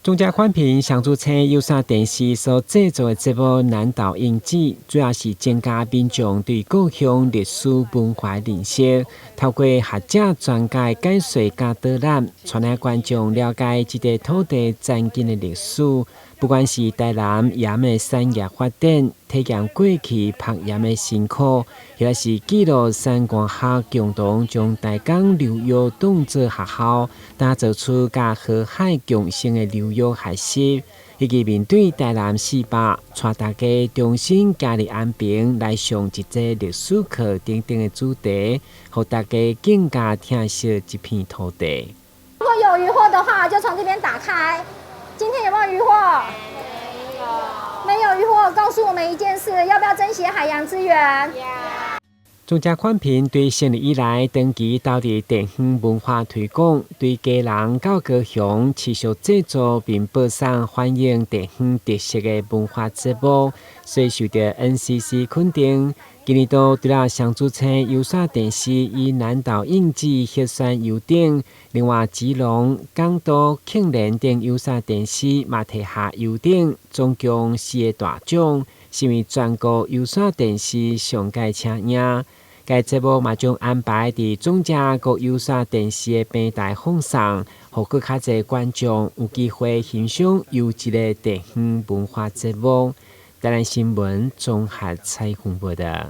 中正寬頻雙子星有線電視所製作的節目《南島印記》，主要是增加民眾對故鄉歷史文化認識，透過學者專家解說佮導覽，帶領觀眾了解這塊土地曾經的歷史。不管是台南鹽的產業發展，體驗過去曝鹽的辛苦，抑或是記錄山關學共同將大江流域當作學校，打造出佮河海共生的流域學習，以及面對台南400，帶大家重新行入安平來上一節歷史課等等的主題，予大家更加疼惜這片土地。如果有漁獲的話，就從這邊打開。今天有沒有漁獲？沒有。沒有漁獲，告訴我們一件事：要不要珍惜海洋資源？要。中正寬頻對成立以來，長期投入地方文化推廣，對基隆到高雄持續製作並播送反映地方特色的文化節目，所以受到 NCC 肯定。今年度除了雙子星有線電視以南島印記獲選優等，另外基隆、港都、慶聯等有線電視嘛提下優等，總共四个大獎，成為全國有線電視上蓋請贏。該節目嘛將安排佇總社各有線電視的平台放送，予閣較濟觀眾有機會欣賞優質的地方文化節目。台南新聞綜合採訪報導。